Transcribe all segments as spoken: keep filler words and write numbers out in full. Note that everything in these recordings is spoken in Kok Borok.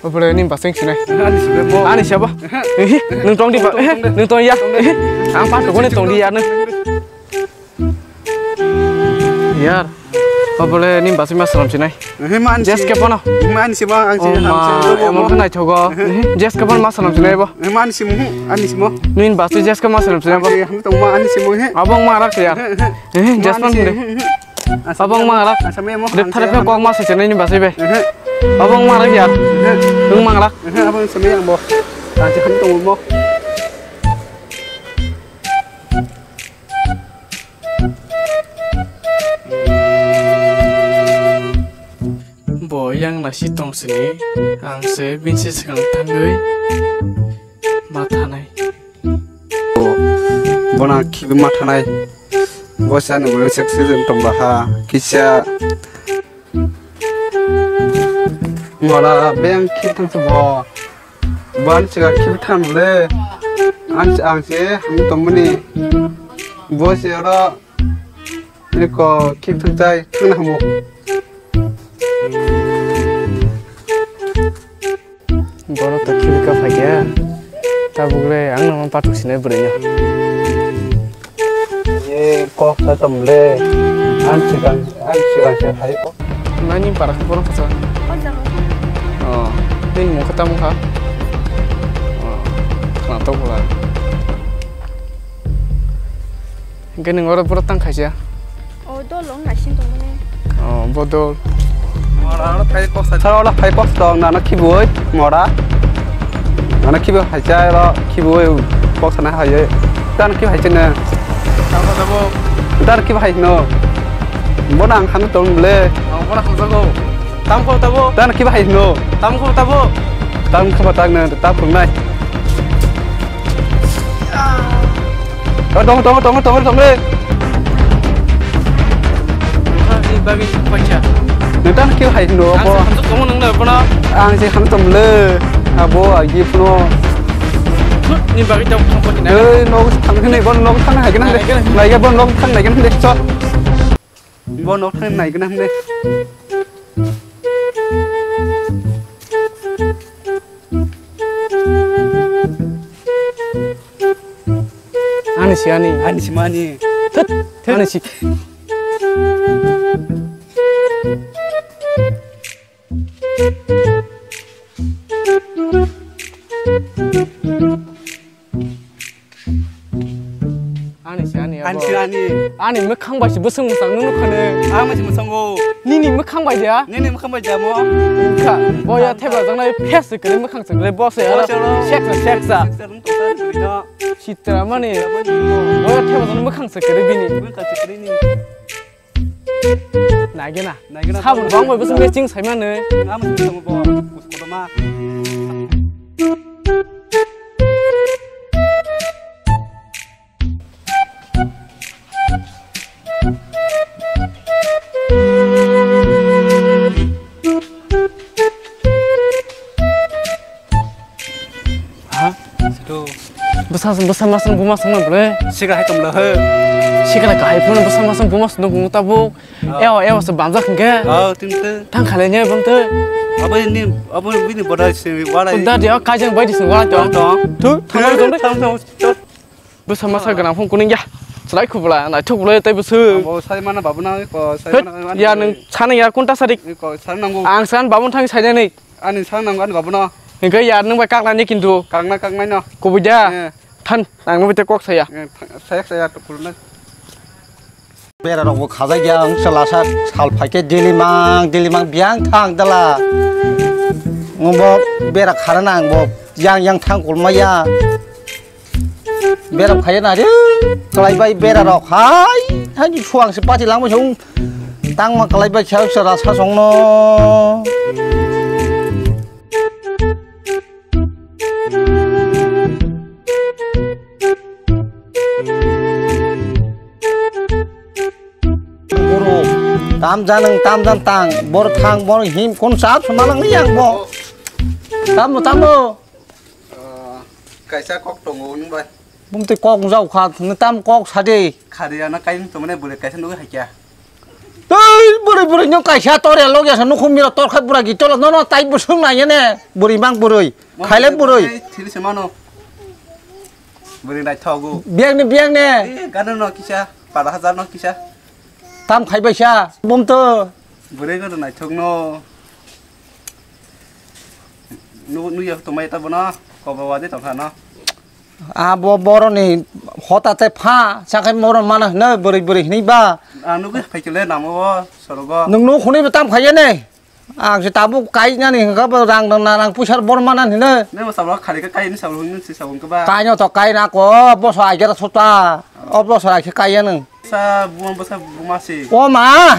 Obole ni basing sinai. Ani sibe mo. Ani siya ba? Ehe. Ehe. Nung tong di ba? Ehe. Nung tong ya. Ehe. Ang pa tong ni tong di ya nung. Yar. Obole ni basing mas salam sinai. Ehe, man si. Jes ke pono. Man si ba ang si. Oh, ma, emon khe naithogo. Ehe. Ehe. Jes ke pono mas salam sinai bo. Ehe, man si mo. Ani si mo. Nin basing jes ke mas salam sinai bo. Ani si mo he. Abong ma rak yar. Ehe, ehe. Eh, Jasmine hinde. Abang mangrak. Dek thare phe kok ma se chenai ni basai be. Abang mangrak ya. Nung mangrak. Abang samai ang bo. Ang se kham tong mo. Bo yang nasi tong sini, ang se bin se sekang tangwi ma thanai. Bo, bona khibi ma thanai. Bo sa ni bo sek se tong ba ha. Kisa. Mora beng khib thang se bo. Ban se ga khib thang le. Ang se, ang se, ang tong mani. Bo se ro. Ni ko khib thang chai, thang na mo. Bono to khibi ka phaikya. Tabuk le ang no pathuk sinai bwrwi no. Ye kok sa tom le. Ang sikang, ang sikang se hai ko. Nani para ko bono pasa. O jaga. Oh, ni mo kata mo kha. Oh, na to bula. Gini ngoro pura tang khaisa. O dol wng naising tongmani. O bodol. Mora oro phai kok sa. Sir, oro phai kok sa tong, nana khibui mora. Nana khibui hai chai oro khibui kok sa na hai. Tan khibui hai chene. Tamo tamo. Tan khibui hai no. Bona ang kham tong le. Ang bona kham jago. Tam ko tabo. Tan khibui hai no. Tam ko tabo. Tam khibui tang na ta phung nai. Oh, tong, tong, tong, tong, tong, eh. Ni bagwi paisa. Nang tang khe hai no, ang abo. Ang tong nang na kono. Ang se kham tom le. Abo agi phone. Ni bagwi tong thang ko na. Eh, nok thang ne, bon nok thang hai gana. Nai ga bon nok thang nai gana de. Chot. Bo nok thang nai gana hande. Ani si ani. Ani si mani. Thut, thut. Ani si. Ani si ani abo. Ani si ani. Ani mwkhang bai se bwswng mwchang nukha ne. Ang bai se mwchango. Nini mwkhang bai ya? Nini mwkhang bai ya mo? Kha, bo ya theba jangnai face se kwrwi mwkhang se kwrwi bo se. Bo se aro. Seksa, seksa. Seksa rung tongsa rung tongsa. Sitra mani. Bo ya theba jangnai mwkhang se kwrwi bini. Mwkhang se kwrwi ni. Naigena. Naigena. Sabun bang bai bwswk matching saimano. Nga mo tong bo. Kotorma. Ha? Situ. Bwsa, bwsa masang buma sangma ble. Siga hai kamla he. Siga na kahai phone bwsa masang buma sangno gungo tabuk. Ah. Ewa, ewa se banjak hingke. Ah, tin te. Thang khale ne bang te. Abo ni, abo bini bodai se wala. Unda dia kajang bai di se wala to. Wala to. Tu, thang thang thang. Bwsa masa gwnang phung kuning ya. Chwlai khubla, naithok bwlai tei bwswk. Abo sai mana babu na ko, sai mana. Ya, nwng sana ya kunta sadik. Ko sai nango. Ang san babu thang sai nai. Ani san nango ani babu no. Hingke ya nwng bai kakna ni kintu. Kakna kaknai no. Kubui da. Eh. Than, ang nwng bai te kok saya. Eh, tha-, sayak saya to kulna. Bera rok bo khajak ya, ang sala sa sal phaikhe daily mang, daily mang biyang thang dala. Ngo bo bera khara nang bo yang yang thang kulma ya. Bera khaya na re, kalai bai bera rok hai, hai ni suang se pati lang bo sung. Tang ma kalai bai khaya sa rasa song no. Tam janang, tam jan tang, bor thang, bor him, kun sap semalang yang bo. Tamo, tamo. Ah, kaisa kok tongo nung bai. Bumti kok jau kha, nung tam kok sadi. Khari ana kain to mane bure kaisa nung hakya. Tei buri buri nung kaisa tore log yasa nung khum mira tor khai bura gi tola nono tai busung na yene. Buri mang buri. Khaile buri. Thili semano. Buri nai thogu. Biang ni biang ne. Eh, gana no kisa, pada hajar no kisa. Tam khai baisa, bum to. Bwrwi gana naithok no. Nu, nu ya to mai ta bono. Kobo wadi tong kha no. Abo boroni hota te pha, sakai moro mana hino bwrwi bwrwi hinwi ba. Ang nugwi phaikile namo bo sorogo. Nung nu khuni tam khaiya ne. Ang se tabuk kai nani hingka bo rang rang rang puisar bor mana hino. Ne mo sablo khali ka kai ni sablo hini si sablo ka ba. Kai no to kai na ko, bo so ai gera sota. O bo so ai kai ya nung. Sa buma basa buma si. O ma.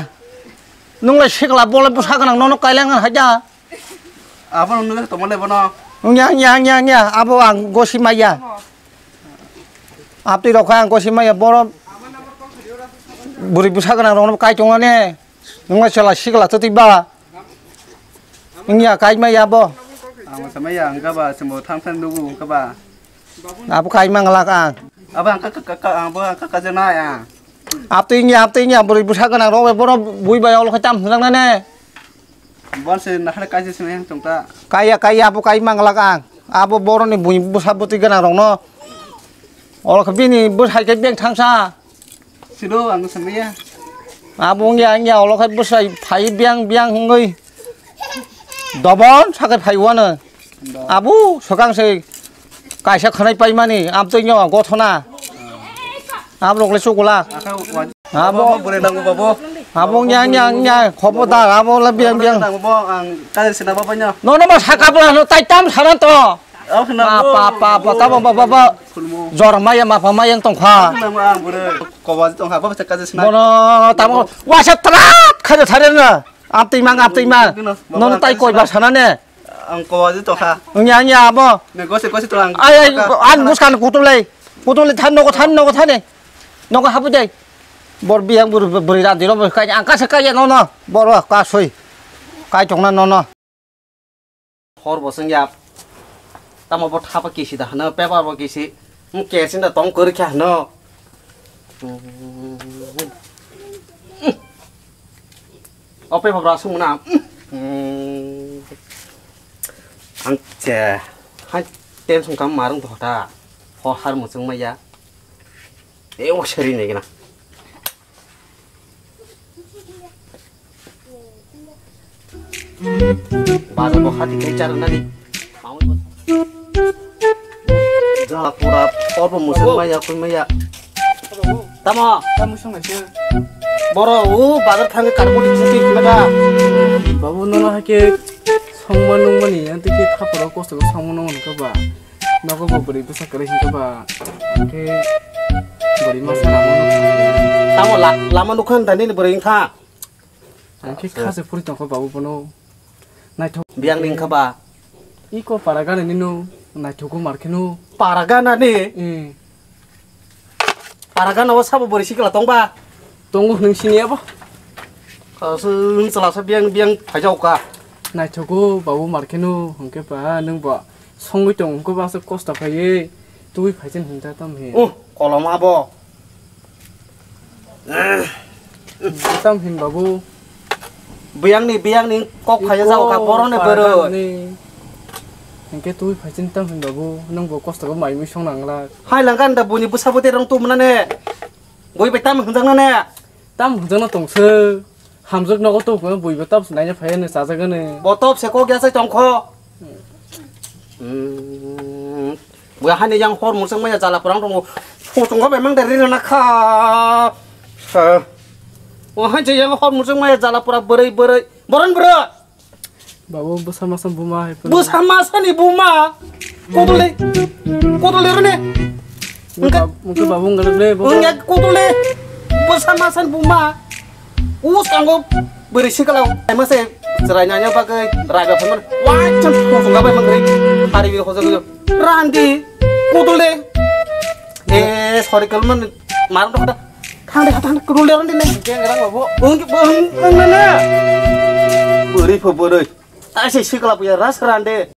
Nung lai sikla bole bwsa gwnang nono kailang nang haja. Abo nung nung tongma le bono. Nya nya nya nya abo ang gosi maya. Abti rok ang gosi maya boro. Buri bwsa gwnang rok kai tongane. Nung lai sela sikla twi ba. Nya kai maya bo. Ang sama ya ang ka ba simo thang thang dugu ka ba. Abo kai mang lak ang. Abo ang ka ka ka ang bo ang ka ka jana ya. Aptwi nya aptwi nya bwrwi bwsa gwnang rok bai bono bui bai olo khai tam hwnjak nane. Bon se nahar kaisa sini yang tongta. Kaya kaya abo kai mang lak ang. Abo boroni bui bwsa bwtwi gwnang rokno. Olo khe bini bwsai khe beng thangsa. Sino ang sini ya. Abo wngya wngya olo khai bwsai phai biang biang hwngwi. Dobon sakai phai wano. Abu swkang se kaisa khwnai paimani amtwino gothona. Abrok le chukula. Abo bwrwi nango babo. Abo wngya wngya wngya khobodar abo le biang biang. Nango bo ang kaisa sina babo nya. Nono ma saka bwla no tai tam sana to. Apa apa apa tamo baba ba. Jor maya mapha maya tongkha. Kowa tongkha baba kaisa sina. Bono tamo wasa trat khaja thare na. Aptwi mang, aptwi mang. Nono tai koi ba sana ne? Ang kowa ji tongkha. Nya nya abo. Ne gose gose to ang. Ai ai ang muskan kutulai. Kutulai than nogo than nogo thane. Nogo habu dai. Bor biang bur buri randi ro kai ang kasa kai nono. Bor wa ka soi. Kai tongna nono. Hor bo seng ya. Tamo bo thapa kisi da hano paper bo kisi. Kerosene da tong kori kha hano. Ope babra sung na. Ang che. Hai tension kam marung thota. Ho har muchung maya. E o seri ne gina. Bazar bo hati kai char nani. Jala pura obo musun maya kui maya. Tamo. Tamo sung naisir. Boro o bazar thange karbo di muti kima da. Babu nono hake songma nungmani anti ke khaporo kosto songma nungmani kaba. Nogo bo bwrwi bwsa kwrwi hinkhe ba, hinkhe bwrwi masa lama nukha. Tamo la-, lama nukha hinta nini bwrwi wngkha? Hinkhe kha se phuri tongkha babu bono. Naithok. Biyang ni wngkha ba? Iko para gana nino naithogo mar kheno. Para gana ni? Eh. Para gana o sabo bwrwi sikla tong ba? Tongo hwnwi sini abo. Aswng chwla sa biyang biyang phaijao ka. Naithogo babu mar kheno hwnkhe ba nwng ba songwi tong hwnkhe ba aswk kosto khaiwi tubui phaisin hinta tam hin. Uh, kolom abo. Tam hin babu. Biyang ni, biyang ni kok phaiya jao ka, borok ni bwrwi. Hwnkhe tubui phaisin tam hin babu, nwng bo kosto bo mai mui song nang glak. Hai langka nda buni bwsa bwtwi rong tum nane. Bui bai tam hwnjak nane. Tam hwnjakno tongso. Hamjak nogo tongkhe buibo tabs naina phaiya no chajakgani. Bo tobse kok ya sai tongkho. Hmm. Bo hani yang hor muchung maya jala purang tongo. Phu tongkha bai mang de rina kha. Sa. O han je yang hor muchung maya jala pura bwrwi bwrwi. Boron bwrwi. Babu bwsa masa buma hai phano. Bwsa masa ni buma. Kodole. Kodole rone. Mungke bab-, mungke babu ngalak le, babu. Wngya kodole. Bwsa masa ni buma. Us kango beri sikala. Ai mase cherai nanya bagwi rai ba phano. Wai chan phung ga bai mangri. Hari bi hoja go. Randi. Kodole. Eh, sorry kalman. Marang dokta. Thang de, thang, kurul de, ron de, ne. Keng rang bo. Bung, bung, bung, na, na. Buri pho buri. Ai se sikla puya ras rande.